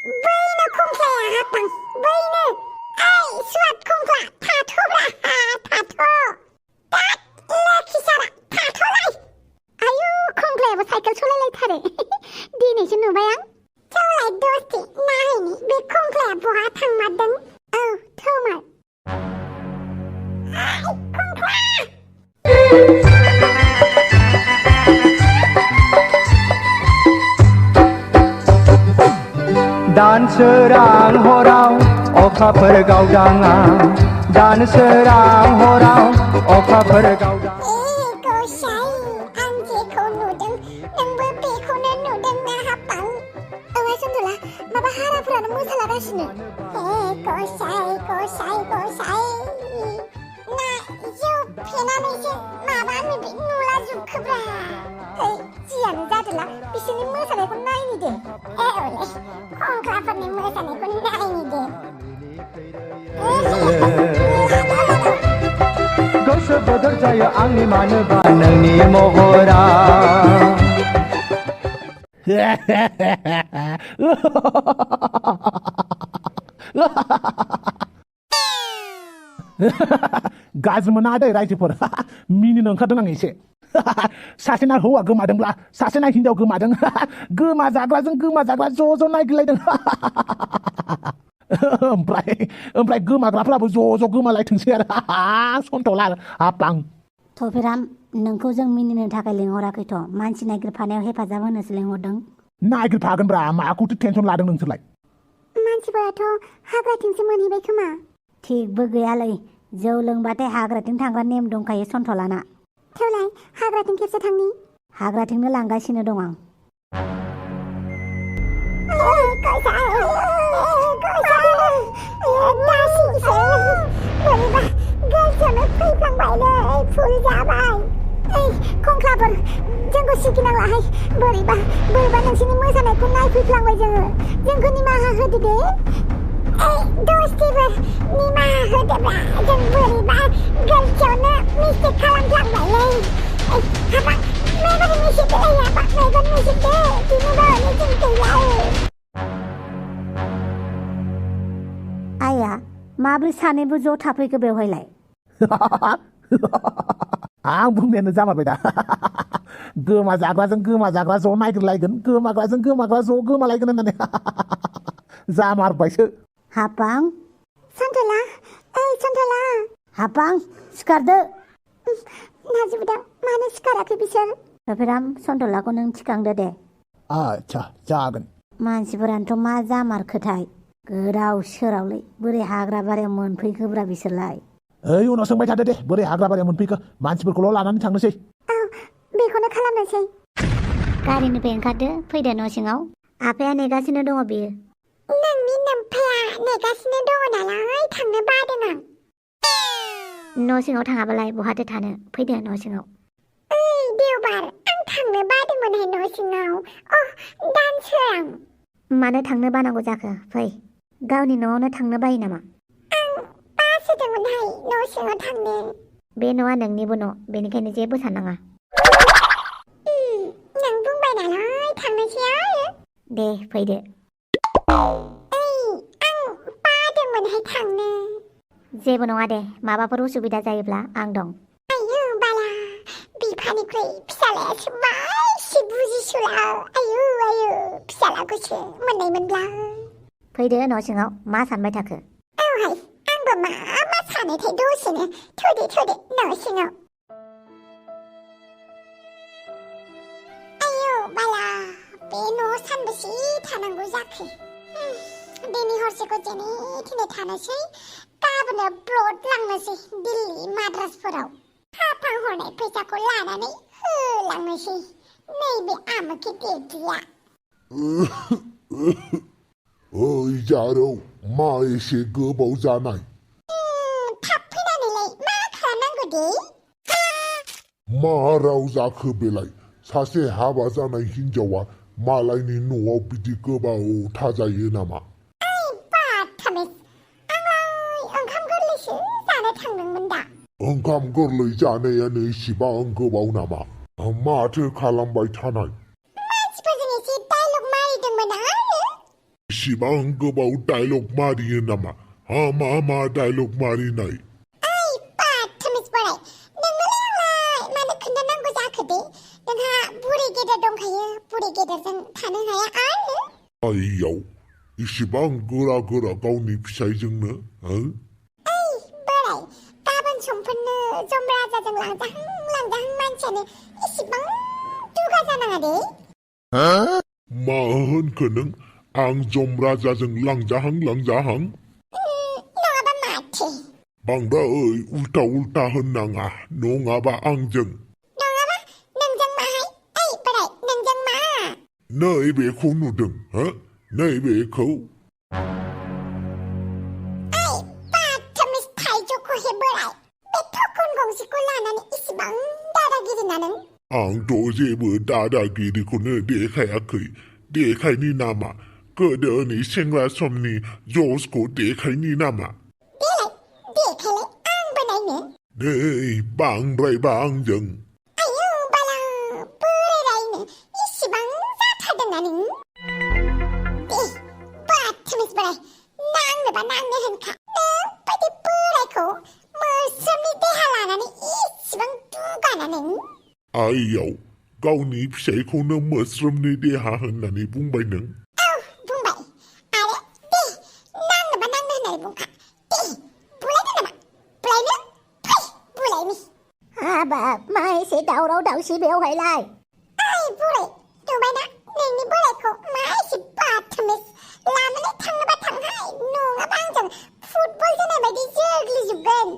बैनो खंख्लाया हापां बैनो सुवाद खंख्ला थाथ'ब्रा थाथ' तात लोखि सारा थाथ'लाय आयु खंख्लायाबो साइकेल सलायलायथारो दिनैसो नुबाय आं थौलाय दस्ति नायनि बे खंख्लाया बहा थांमारदों औ थौमार खंख्ला दानसोरां हराव अखाफोर गावदाङा दानसोरां हराव अखाफोर गावदां गसाइ आं जेखौ नुदों नोंबो बेखौनो नुदोंना हापां सन्दला माबा हाराफोरानो मोसालागासिनो गसाइ ना जौ फेनानैसो माबा नुला जुबखोब्रा जियानो जादोला बिसोरनि मोसानायखौ नायनि दे अले खंख्लाफोरनि मोसानायखौ नायनि दे गोसो बोदोर जायो आंनि मानोबा नोंनि महरा गाज्रि मोना दे रायजोफोर मिनिनो ओंखारदों आं एसे सासेना हौवा गोमादोंब्ला सासेना हिनजाव गोमादों गोमा जाग्राजों गोमा जाग्रा ज' नायगिरलायदों ओमफ्राय गोमाग्राफ्राबो ज' गोमालायथोंसै आरो सन्थ'ला हापां थफिराम नोंखौ जों मिनिनो थाखाय लिंहराखैथ' मानसि नागिरफानायाव हेफाजाब होनोसो लिंहरदों नागिरफागोनब्रा माखौथो टेनसन लादों नोंसोरलाय मानसिफोराथ' हाग्राथिंसो मोनहैबाय खोमा थिगबो गैयालै जौ लोंबाथाय हाग्राथिं थांग्रा नेम दंखायो सन्थ'लाना थेवलाय हाग्राथिं खेबसे थांनि हाग्राथिंनो लांगासिनो दं आं खंख्लाफोर जोंखौ सिगिनांलाहाय बोरैबा नोंसोरनि मोसानायखौ नायफैफ्लांबाय जोंखौ निमाहा होदो दे दस्तिफोर निमाहा होदोब्रा जों बोरैबा गोलखियावनो मिस्टेक खालामफ्लांबायलै हाबां मेगन मिसिदो हाबां मेगन मिसिदो दिनैबो जों गैला आया माब्रै सानैबो ज' थाफैखो बेवहायलाय आं बुंनायानो जामारबाय दा गोमा जाग्राजों गोमा जाग्रा ज' नागिरलायगोन गोमाग्राजों गोमाग्रा ज' गोमालायगोन होननानै जामारबायसो हापां सन्थला सन्थला हापां सिखारदो नाजुबदा मानो सिखाराखै बिसोर थफिराम सन्थलाखौ नों थिखांदो दे आच्छा जागोन मानसिफोरानोथ' मा जामारखोथाय गोदाव सोरावलै बोरै हाग्रा बारियाव मोनफैखोब्रा बिसोरलाय ओइ उनाव सोंबाय थादो दे बोरै हाग्रा बारियाव मोनफैखो मानसिफोरखौल' लानानै थांनोसै बेखौनो खालामनोसै गारिनिफ्राय ओंखारदो फैदो न' सिङाव आफाया नेगासिनो दङ बियो नोंनि नोम्फाया नेगासिनो दङ नालाय थांनो बादों आं न' सिङाव थाङाबालाय बहाथो थानो फैदो न' सिङाव देवबार आं थांनो बादोंमोनहाय न' सिङाव दानसोरां मानो थांनो बानांगौ जाखो फै गावनि न'आवनो थांनो बायो नामा आं बासोदोंमोनहाय न' सिङाव थांनो बे न'आ नोंनिबो न' बेनिखायनो जेबो साननाङा नों बुंबाय नालाय थांनोसै आरो दे फैदो आं बादोंमोनहाय थांनो जेबो नङा दे माबाफोर उसुबिदा जायोब्ला आं दं आयौ बाला बिफानिख्रुइ फिसालायासो मासे बुजिसुला आयौ फिसालाखौसो मोननायमोनब्ला फैदो न' सिङाव मा सानबाय थाखो औहाय आंबो मा सानोथाय दसेनो थुदो न' सिङाव आयौ बाला बे न'आव सानबेसे थानांगौ जाखो दिनै हरसेखौ जेने थेने थानोसै गाबोनो ब्लड लांनोसै दिल्ली माद्रासफोराव हाफां हरनाय फैसाखौ लानानै होलांनोसै नैबे आमुखि देदिया ओइ जारौ मा एसे गोबाव जानाय थाब फैनानैलाय मा खालामनांगौ दे मा राव जाखो बेलाय सासे हाबा जानाय हिनजावा मालायनि न'आव बिदि गोबाव थाजायो नामा ओंखाम गोरलै जानायानो इसिबां गोबाव नामा माथो खालामबाय थानाय मानसिफोरजों एसे डायलग मारिदोंमोन आरो इसिबां गोबाव डायलग मारियो नामा मा डायलग मारिनाय ओइ बाथमिस बोराय नोंनोलाय मानो खोन्थानांगौ जाखो दे नोंहा बुरै गेदेर दंखायो बुरै गेदेरजों थानो हाया आरो आइयाव इसिबां गोरा गावनि फिसायजोंनो हो ओइ बोराय गाबोन समफोरनो जमराजाजों लांजाहां मानसियानो इसिबां दुगा जानाङा दे मा होनखो नों आं जमराजाजों लांजाहां नङाबा माथो बांद्राय उल्टा होननाङा नङाबा आंजों नङाबा नोंजों माहाय ओइ बोराय नोंजों मा नैबेखौ नुदों हो नैबेखौ ओइ बाथमिस थाइजौखौ हे बोराय बे थखन गंसेखौ लानानै इसिबां दादागिरि ना नों आंथ' जेबो दादागिरिखौनो देखायाखै देखायनि नामा गोदोनि सेंग्रा समनि जसखौ देखायनि नामा देखायलाय आंबो नायनो नै बांद्रायबा आंजों आयौ बाला बोरायनो इसिबां जाथारदोंना नों दे बाथमिस बोराय नांनोबा नांनो होनखा नों बायदि बोरायखौ मोस्रोमनि देहा लानानै इसिबां दुगाना नों आइयाव गावनि फिसायखौनो मोस्रोमनि देहा होननानै बुंबाय नों औ बुंबाय आरो दे नांनोबा नांनो होननानै बुंखा दे बुलायदो नामा बुलायनो फै बुलायनि हाबाब मा एसे दावराव दावसि बेवहायलाय ओइ बुरै नुबायना नोंनि बोरायखौ मा एसे बाथमिस लानानै थांनोबा थांहाय नङाबा आंजों फुटबल जोनाय बायदि जोग्लिजोबगोन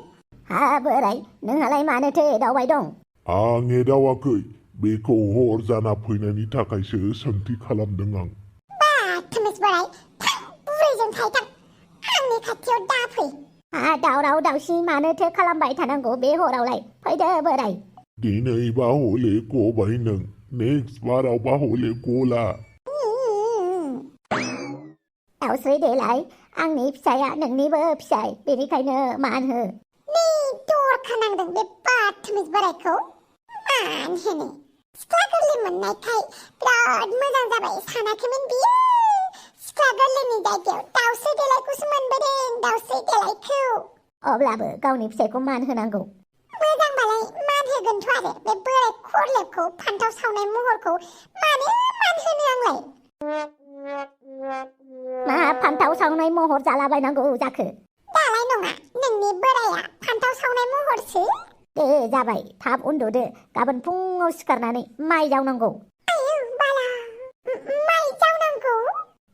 हा बोराय नोंहालाय मानोथो एदावबाय दं आं एदावाखै बेखौ हर जाना फैनायनि थाखायसो सोंथि खालामदों आं बाथमिस बोराय थां बुरैजों थायथां आंनि खाथियाव दाफै हा दावराव दावसि मानोथो खालामबाय थानांगौ बे हरावलाय फैदो बोराय दिनैबा हले गबाय नों नेक्स्ट बारावबा हले गला दावस्रि देलाय आंनि फिसाया नोंनिबो फिसाय बेनिखायनो मान हो नै दरखा नांदों बे बाथमिस बोरायखौ मान होनो सिख्ला गोरलै मोननायखाय बिराद मोजां जाबाय सानाखैमोन बियो सिख्ला गोरलैनि जायगायाव दावस्रि देलायखौसो मोनबोदों दावस्रि देलायखौ अब्लाबो गावनि फिसायखौ मान होनांगौ मोजांबालाय मान होगोनथ' आरो बे बोराय खरलेबखौ फान्थाव सावनाय महरखौ मानो मान होनो आंलाय मा फान्थाव सावनाय महर जालाबायनांगौ जाखो दालाय नङा नोंनि बोराया फान्थाव सावनाय महरसो दे जाबाय थाब उन्दुदो गाबोन फुङाव सिखारनानै माइ जावनांगौ आयौ बाला माइ जावनांगौ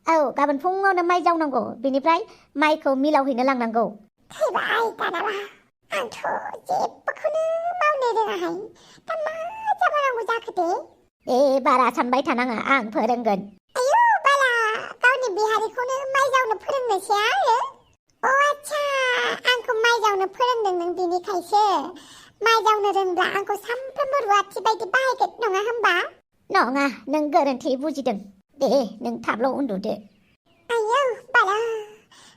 औ गाबोन फुङावनो माइ जावनांगौ बेनिफ्राय माइखौ मिलाव हैनो लांनांगौ थैबाय दानाबा आंथ' जेबोखौनो मावनो रोङाहाय दा मा जाबावनांगौ जाखो दे ए बारा सानबाय थानाङा आं फोरोंगोन आयौ बाला गावनि बिहारिखौनो माइ जावनो फोरोंनोसै आरो अ आच्छा आंखौ माइ जावनो फोरोंदों नों बिनिखायसो माइ जावनो रोंब्ला आंखौ सामफ्रामबो रुवाथि बायदि बाहायगोन नङा होमबा नङा नों गोरोन्थि बुजिदों दे नों थाबल' उन्दुदो आयौ बाला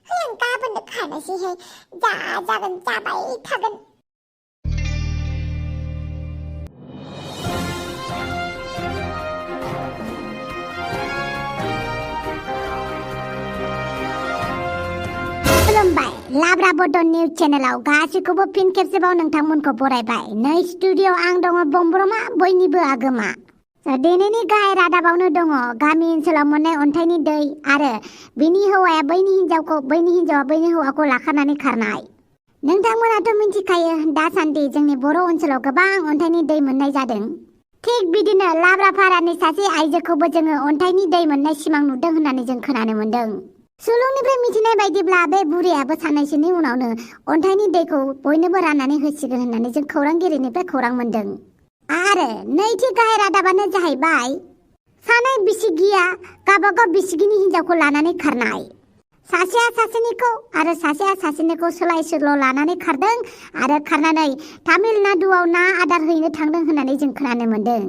आं गाबोननो खानोसैहाय जागोन जाबाय थागोन खुलुमबाय लाब्रा बड' निउज चेनेलाव गासैखौबो फिन खेबसेबाव नोंथांमोनखौ बरायबाय नै स्टुडिअ आं दङ बमब्रमा बयनिबो आगोमा दिनैनि गाहाय रादाबावनो दङ गामि ओनसोलाव मोननाय अन्थाइनि दै आरो बिनि हौवाया बैनि हिन्जावखौ बैनि हिन्जावा बैनि हौवाखौ लाखानानै खारनाय नोंथांमोनाथ' मिथिखायो दासान्दि जोंनि बर' ओनसोलाव गोबां अन्थाइनि दै मोननाय जादों थिग बिदिनो लाब्राफारानि सासे आइजोखौबो जोङो अन्थाइनि दै मोननाय सिमां नुदों होननानै जों खोनानो मोन्दों सुलुंनिफ्राय मिथिनाय बायदिब्ला बे बुरैयाबो साननैसोनि उनावनो अन्थाइनि दैखौ बयनोबो राननानै होसिगोन होननानै जों खौरांगिरिनिफ्राय खौरां मोन्दों आरो नैथि गाहाय रादाबानो जाहैबाय सानै बिसिगिया गावबागाव बिसिगिनि हिन्जावखौ लानानै खारनाय सासेया सासेनिखौ आरो सासेया सासेनिखौ सोलाय सोल' लानानै खारदों आरो खारनानै तामिलनाडुआव ना आदार हैनो थांदों होननानै जों खोनानो मोन्दों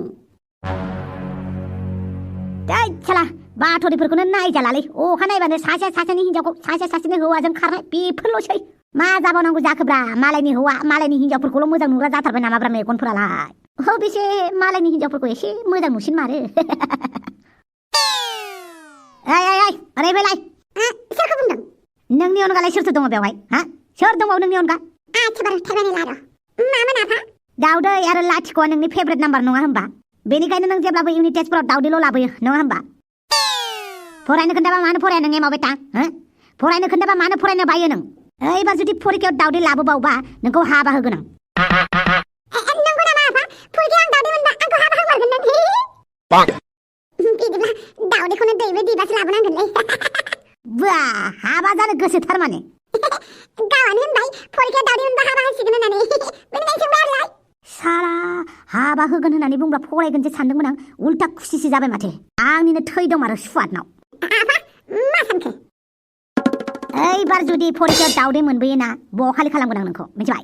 बाथ'रिफोरखौनो नायजालालै अखा नायबानो सासेया सासेनि हिन्जावखौ सासेया सासेनि हौवाजों खारनाय बेफोरल'सै मा जाबावनांगौ जाखोब्रा मालायनि हौवा मालायनि हिन्जावफोरखौल' मोजां नुग्रा जाथारबाय नामाब्रा मेगनफोरालाय बेसे मालायनि हिन्जावफोरखौ एसे मोजां नुसिन मारो ओरै फैलाय नोंनि अनगालाय सोरथो दङ बेवहाय हा सोर दंबावो नोंनि अनगा आथिबार थाइबानि लार' मामोन आफा दाउदै आरो लाथिख'आ नोंनि फेभरेट नाम्बार नङा होमबा बेनिखायनो नों जेब्लाबो इउनिट टेस्टफोराव दाउदैल' लाबोयो नङा होमबा फरायनो खोन्थाबा मानो फराया नों एमाव बेटा हो फरायनो खोन्थाबा मानो फरायनो बायो नों एबार जुदि फरिखायाव दाउदै लाबोबावबा नोंखौ हाबा होगोन आं नंगौ नामा आफा फरिखायाव आं दाउदै मोनबा आंखौ हाबा होमारगोन नों बिदिब्ला दाउदैखौनो दैबो दैबासो लाबोनांगोनलै बा हाबा जानो गोसोथार माने गावानो होनबाय फरिखायाव दाउदै मोनबा हाबा होसिगोन होननानै बेनिखायनो सोंबाय आरोलाय साला हाबा होगोन होननानै बुंब्ला फरायगोनसो सानदोंमोन आं उल्टा खुसिसो जाबाय माथो आंनिनो थै दं आरो सुवादनाव आफा मा सानखो एबार जुदि फरिखायाव दाउदै मोनबोयोना बखालि खालामगोन आं नोंखौ मिथिबाय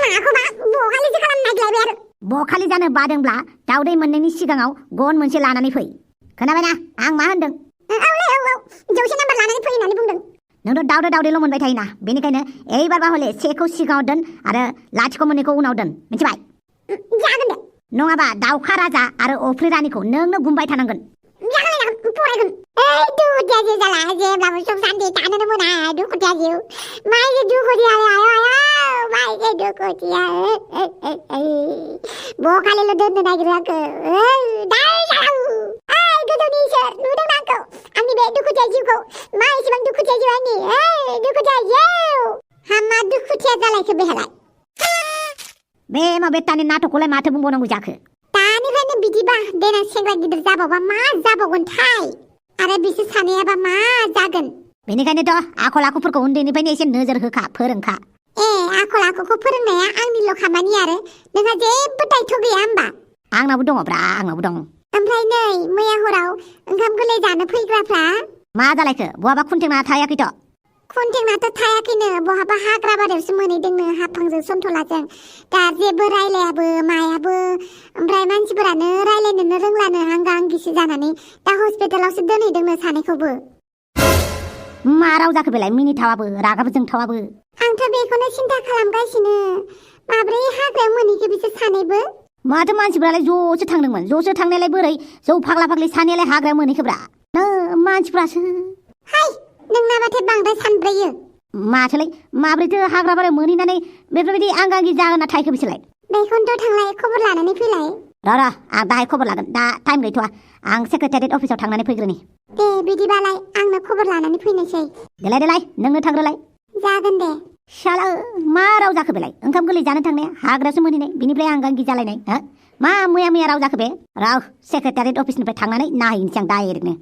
माखौबा बखालिसो खालामनो नागिरलायबाय आरो बखालि जानो बादोंब्ला दाउदै मोननायनि सिगाङाव गन मोनसे लानानै फै खोनाबायना आं मा होनदों औ जौसे नाम्बार लानानै फै होननानै बुंदों नोंथ' दाउदैल' मोनबाय थायोना बेनिखायनो एबारबा हले 1खौ सिगाङाव दोन आरो लाथिख' मोननैखौ उनाव दोन मिथिबाय जागोन दे नङाबा दाउखा राजा आरो अफ्रि रानिखौ नोंनो गुमबाय थानांगोन जागोन फरायगोन दुखुथिया जिउ जाला जेब्लाबो सुख शान्ति थानोनो मोना दुखुथिया जिउ माइजे दुखुथिया माइजे दुखुथिया बखालिल' दोननो नागिरो आंखौ गोदोनि इसोर नुदों आंखौ आंनि बे दुखुथिया जिउखौ मा एसेबां दुखुथिया जिउ आंनि दुखुथिया जिउ हामा दुखुथिया जालायखो बेहालाय बे बेटानि नाटकखौलाय माथो बुंबावनांगौ जाखो दानिफ्रायनो बिदिबा देनां सेंग्रा गिदिर जाबावबा मा जाबावगोनथाय आरो बिसोर सानैयाबा मा जागोन बेनिखायनोथ' आखल आखुफोरखौ उन्दैनिफ्रायनो एसे नोजोर होखा फोरोंखा आखल आखुखौ फोरोंनाया आंनिल' खामानि आरो नोंहा जेबो दायथ' गैया होमबा आंनावबो दङब्रा आंनावबो दं ओमफ्राय नै मैया हराव ओंखाम गोरलै जानो फैग्राफ्रा मा जालायखो बहाबा खुन्थेंना थायाखैथ' खुन्थेंनाथ' थायाखैनो बहाबा हाग्रा बारियावसो मोनहैदोंनो हाफांजों सन्थलाजों दा जेबो रायलायाबो मायाबो ओमफ्राय मानसिफोरानो रायलायनोनो रोंलानो आंगा आंगिसो जानानै दा हस्पिटालावसो दोनहैदोंनो सानैखौबो मा राव जाखो बेलाय मिनिथावाबो रागाबो जोंथावाबो आंथ' बेखौनो सिन्था खालामगासिनो माब्रै हाग्रायाव मोनहैखो बिसोर सानैबो माथो मानसिफोरालाय ज'सो थांदोंमोन ज'सो थांनायालाय बोरै जौ फाग्ला फाग्लि सानैयालाय हाग्रायाव मोनहैखोब्रा मानसिफ्रासो हाय नोंनाबाथाय बांद्राय सानब्रायो माथोलाय माब्रैथो हाग्रा बारियाव मोनहैनानै बेफोरबायदि आंगांगि जागोन ना थायखो बिसोरलाय बेखौनोथ' थांलाय खबर लानानै फैलाय र' आं दाहाय खबर लागोन दा टाइम गैथ'वा आं सेक्रेटारियेट अफिसाव थांनानै फैग्रोनि दे बिदिबालाय आंनो खबर लानानै फैनोसै देलाय नोंनो थांग्रोलाय जागोन दे शाला मा राव जाखो बेलाय ओंखाम गोरलै जानो थांनाया हाग्रायावसो मोनहैनाय बिनिफ्राय आंगांगि जालायनाय मा मैया राव जाखो बे राव सेक्रेटारियेट अफिसनिफ्राय थांनानै नायहैनोसै आं डाइरेक्टनो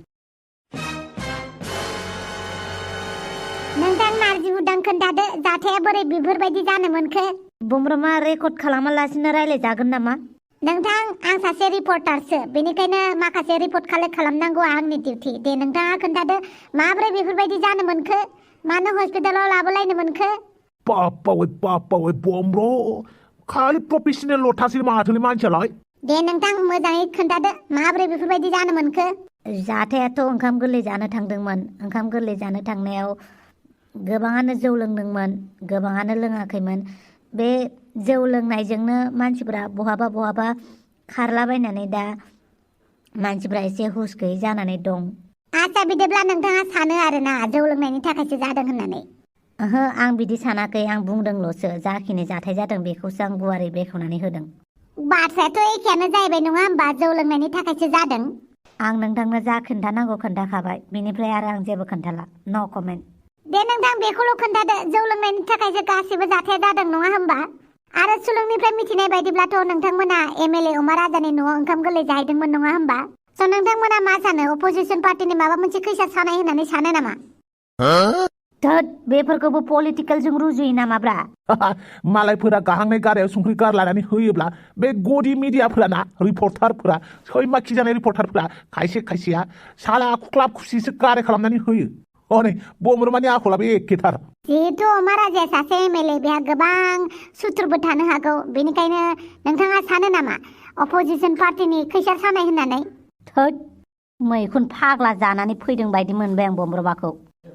नोंथां नारजि हुदां खोन्थादो जाथाया बोरै बेफोरबायदि जानो मोनखो बुमब्रमा रेकर्ड खालामालासिनो रायलायजागोन नामा नोंथां आं सासे रिपर्टारसो बेनिखायनो माखासे रिपर्ट कालेक्ट खालामनांगौ आंनि डिउटि दे नोंथाङा खोन्थादो माब्रै बेफोरबायदि जानो मोनखो मानो हस्पिटालाव लाबोलायनो मोनखो बाप्पा बम्ब्र खालि प्रफेसनेल ल'थासै माथोलै मानसियालाय दे नोंथां मोजाङै खोन्थादो माब्रै बेफोरबायदि जानो मोनखो जाथायाथ' ओंखाम गोरलै जानो थांदोंमोन ओंखाम गोरलै जानो थांनायाव गोबाङानो जौ लोंदोंमोन गोबाङानो लोङाखैमोन बे जौ लोंनायजोंनो मानसिफ्रा बहाबा खारलाबायनानै दा मानसिफ्रा एसे हुस गैयै जानानै दं आच्छा बिदिब्ला नोंथाङा सानो आरोना जौ लोंनायनि थाखायसो जादों होननानै ओहो आं बिदि सानाखै आं बुंदोंल'सो जाखिनि जाथाय जादों बेखौसो आं गुवारै बेखेवनानै होदों बाथ्रायाथ' एखेयानो जाहैबाय नङा होमबा जौ लोंनायनि थाखायसो जादों आं नोंथांनो जा खोन्थानांगौ खोन्थाखाबाय बिनिफ्राय आरो आं जेबो खोन्थाला न' कमेन्ट दे नोंथां बेखौल' खोन्थादो जौ लोंनायनि थाखायसो गासिबो जाथाया जादों नङा होमबा आरो सुलुंनिफ्राय मिथिनाय बायदिब्लाथ' नोंथांमोना एमएलए अमा राजानि न'आव ओंखाम गोरलै जाहैदोंमोन नङा होमबा स' नोंथांमोना मा सानो अपोजिसन पार्टिनि माबा मोनसे खैसार सानाय होननानै सानो नामा थोद बेफोरखौबो पलिटिकेलजों रुजुयो नामाब्रा मालायफोरा गाहांनाय गारायाव संख्रि गारलानानै होयोब्ला बे गदि मिडियाफोराना रिपर्टारफोरा सैमाखि जानाय रिपर्टारफोरा खायसेया साला खुख्लाब खुसिसो गाराय खालामनानै होयो हनै बम्ब्रमानि आखलाबो एखेथार जिहेतु अमा राजाया सासे एमएलए बेहा गोबां सुथुरबो थानो हागौ बेनिखायनो नोंथाङा सानो नामा अपोजिसन पार्टिनि खैसार सानाय होननानै थोद मैखुन फाग्ला जानानै फैदों बायदि मोनबाय आं बम्ब्रमाखौ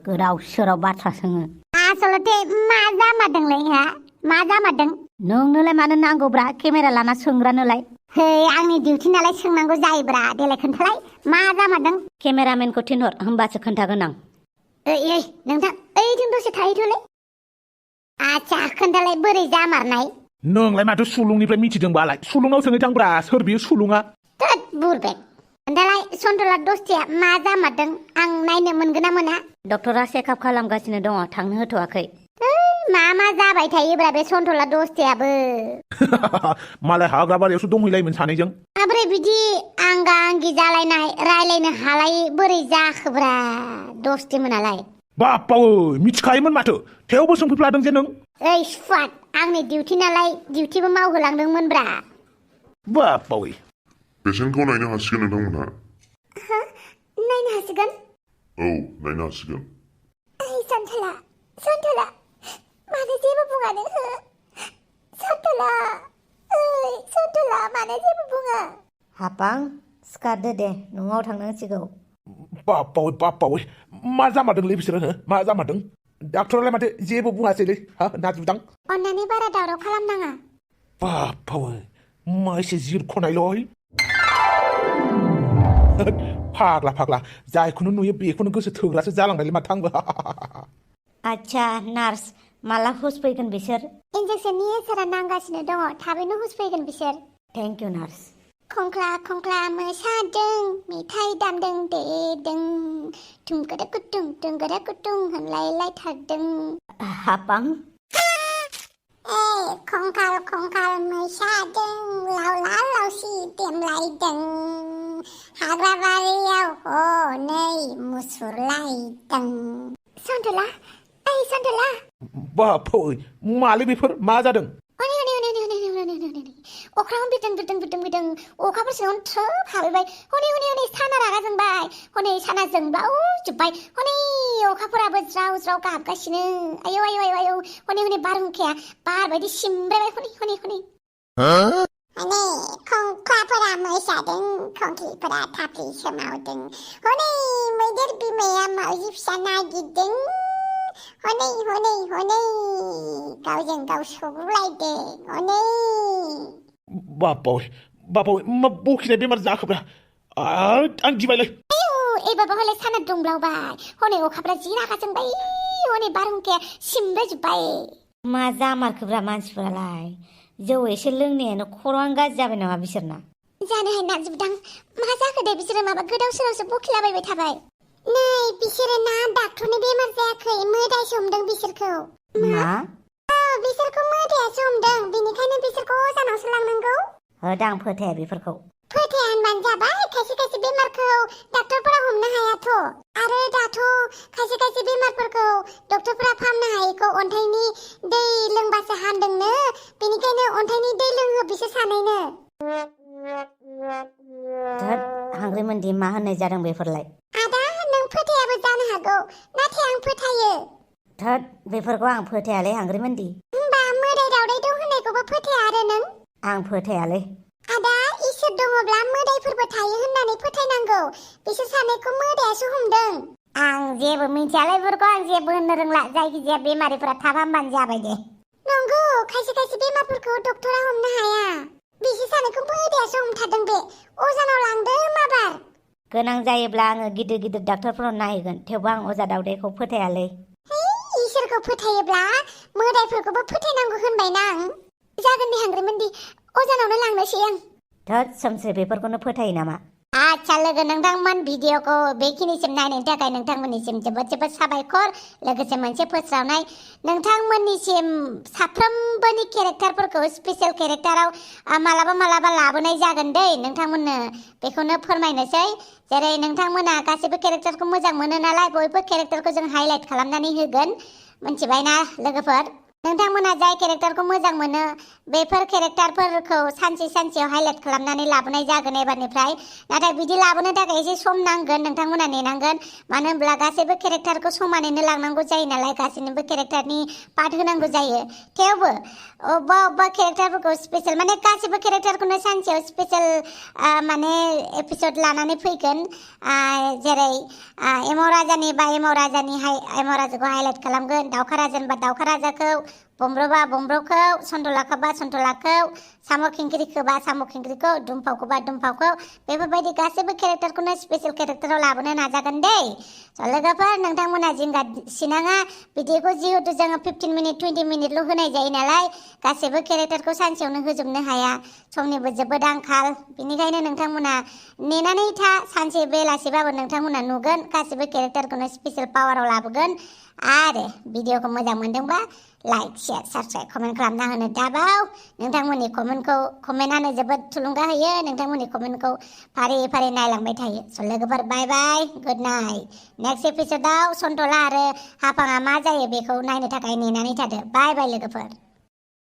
गोदाव सोराव बाथ्रा सोङो आसलथे मा जामारदोंलै मा जामारदों नोंनोलाय मानो नांगौब्रा केमेरा लाना सोंग्रानोलाय है आंनि डिउटि नालाय सोंनांगौ जायोब्रा देलाय खोन्थालाय मा जामारदों केमेरामेनखौ थिनहर होमबासो खोन्थागोन आं ओइ नोंथां ओइथिं दसे थाहैथ'लै आच्छा खोन्थालाय बोरै जामारनाय नोंलाय माथो सुलुंनिफ्राय मिथिदोंबालाय सुलुंनाव सोङै थांब्रा सोर बियो सुलुङा थोद बुरबेक खोन्थालाय सन्थला दसथिया मा जामारदों आं नायनो मोनगोन ना मोना डक्टरा चेकआप खालामगासिनो दङ थांनो होथ'वाखै मा जाबाय थायोब्रा बे सन्थला दसथियाबो मालाय हाग्रा बारियावसो दंहैलायोमोन सानैजों माबोरै बिदि आंगा आंगि जालायनाय रायलायनो हालाय बोरै जाखोब्रा दसथि मोनालाय बाप्पावै मिथिखायोमोन माथो थेवबो सोंफैफ्लादों जे नों ओइ सुवाद आंनि डिउटि नालाय डिउटिबो मावहोलांदोंमोनब्रा बाप्पावै पेसेन्टखौ नायनो हासिगोन नोंथांमोनहा नायनो हासिगोन औ नायनो हासिगोन ओइ सन्थला मानो जेबो बुङा नोङो सन्थला ओइ सन्थला मानो जेबो बुङा हापां सिखारदो दे न'आव थांनांसिगौ बाप्पावै मा जामारदोंलै बिसोरो हो मा जामारदों डाक्टरालाय माथो जेबो बुङासैलै हा नाजुदां अन्नानै बारा दावराव खालामनाङा बाप्पावै मा एसे जिरख'नायल' फाग्ला जायखौनो नुयो बेखौनो गोसो थोग्रासो जालांबायलै माथो आंबो आच्छा नार्स माला हुस फैगोन बिसोर इन्जेक्सननि एसारा नांगासिनो दङ थाबैनो हुस फैगोन बिसोर थेंक इउ नार्स खंख्ला मोसादों मेथाइ दामदों देदों थुंगोरा गुदुं होनलायलायथारदों हापां खंखाल मोसादों लावला लावसि देमलायदों हाग्रा बारियाव हनै मुसुरलायदों सन्थला बाप्पावै मालै बेफोर मा जादों अख्राङाव बिरदों अखाफोर सिङाव थ्रोब हाबैबाय हनै साना रागा जोंबाय हनै साना जोंब्लावजोब्बाय हनै अखाफोराबो ज्राव ज्राव गाबगासिनो आयौ हनै बारहुंखाया बार बायदि सिमब्रायबाय हनै खंख्लाफोरा मोसादों खंख्लिफोरा थाफ्लि सोमावदों हनै मैदेर बिमाया मावजि फिसा नागिरदों हनै गावजों गाव सौग्रुलायदों हनै बाप्पावै मा बखिनाय बेमार जाखोब्रा आं गिबायलै ए बाबा हले साना दुंब्लावबाय हनै अखाफ्रा जि रागा जोंबाय हनै बारहुंखाया सिमब्रायजोब्बाय मा जामारखोब्रा मानसिफोरालाय जौ एसे लोंनायानो खर'आनो गाज्रि जाबाय नामा बिसोरना जानोहाय नाजुबदां मा जाखो दे बिसोरो माबा गोदाव सोरावसो बखिलाबायबाय थाबाय नै बिसोरो ना डाक्टरनि बेमार जायाखै मोदायसो हमदों बिसोरखौ मा बिसोरखौ मोदायासो हमदों बेनिखायनो बिसोरखौ अजानावसो लांनांगौ होदां फोथाया बेफोरखौ फोथाया होनबानो जाबाय खायसे बेमारखौ डाक्टरफोरा हमनो हायाथ' आरो दाथ' खायसे बेमारफोरखौ डक्टरफोरा फाहामनो हायैखौ अन्थाइनि दै लोंबासो हामदोंनो बेनिखायनो अन्थाइनि दै लोंहो बिसोर सानैनो हांग्रिमोनदि मा होननाय जादों बेफोरलाय आदा नों फोथायाबो जानो हागौ नाथाय आं फोथायो बेफोरखौ आं फोथायालै हांग्रिमोनदि होमबा मोदाय दावदाय दं होननायखौबो फोथाया आरो नों आं फोथायालै आदा इसोर दङब्ला मोदायफोरबो थायो होननानै फोथायनांगौ बिसोर सानैखौ मोदायासो हमदों आं जेबो मिथियालै बेफोरखौ आं जेबो होननो रोंला जायखिजाया बेमारिफोरा थाब हामबानो जाबाय दे नंगौ खायसे बेमारफोरखौ डक्टरा हमनो हाया बिसोर सानैखौ मोदायासो हमथारदों बे अजानाव लांदो माबार गोनां जायोब्ला आङो गिदिर डाक्टरफोराव नायहैगोन थेवबो आं अजा दावदायखौ फोथायालै इसोरखौ फोथायोब्ला मोदायफोरखौबो फोथायनांगौ होनबायना आं जागोन दे हांग्रिमोनदि अजानावनो लांनोसै आं सोमस्रि बेफोरखौनो फोथायो नामा आच्छा लोगो नोंथांमोन भिडिअखौ बेखिनिसिम नायनायनि थाखाय नोंथांमोननिसिम जोबोद साबायखर लोगोसे मोनसे फोस्रावनाय नोंथांमोननिसिम साफ्रोमबोनि केरेक्टारफोरखौ स्पेशल केरेक्टाराव मालाबा लाबोनाय जागोन दै नोंथांमोननो बेखौनो फोरमायनोसै जेरै नोंथांमोना गासैबो केरेक्टारखौ मोजां मोनो नालाय बयबो केरेक्टारखौ जों हाइलाइट खालामनानै होगोन मिथिबायना लोगोफोर नोंथांमोना जाय केरेक्टारखौ मोजां मोनो बेफोर केरेक्टारफोरखौ सानसेयाव हाइलाइट खालामनानै लाबोनाय जागोन एबारनिफ्राय नाथाय बिदि लाबोनो थाखाय एसे सम नांगोन नोंथांमोना नेनांगोन मानो होनब्ला गासैबो केरेक्टारखौ समानैनो लांनांगौ जायो नालाय गासैनोबो केरेक्टारनि पार्ट होनांगौ जायो थेवबो अबेबा केरेक्टारफोरखौ स्पेशल माने गासैबो केरेक्टारखौनो सानसेयाव स्पेशल माने एपिसड लानानै फैगोन जेरै एमाव राजाखौ हाइलाइट खालामगोन दाउखा राजाखौ बम्ब्रबा बम्ब्रखौ सन्थलाखौबा सन्थलाखौ साम' खिंख्रिखौबा साम' खिंख्रिखौ दुमफावखौबा दुमफावखौ बेफोरबायदि गासैबो केरेक्टारखौनो स्पेसियेल केरेक्टाराव लाबोनो नाजागोन दै लोगोफोर नोंथांमोना जिंगा सिनाङा भिडिअखौ जिहेतु जोङो 15 मिनिट 20 मिनिटल' होनाय जायो नालाय गासैबो केरेक्टारखौ सानसेयावनो होजोबनो हाया समनिबो जोबोद आंखाल बेनिखायनो नोंथांमोना नेनानै था सानसे बेलासिबाबो नोंथांमोना नुगोन गासैबो केरेक्टारखौनो स्पेसियेल पावाराव लाबोगोन आरो भिडिअखौ मोजां मोनदोंबा लाइक शेयार साबस्क्राइब कमेन्ट खालामना होनो दाबाव नोंथांमोननि कमेन्टआनो जोबोद थुलुंगा होयो नोंथांमोननि कमेन्टखौ फारि फारि नायलांबाय थायो स' लोगोफोर बाय बाय गुड नाइट नेक्स्ट एपिसोडाव सन्थला आरो हाफाङा मा जायो बेखौ नायनो थाखाय नेनानै थादो बाय बाय लोगोफोर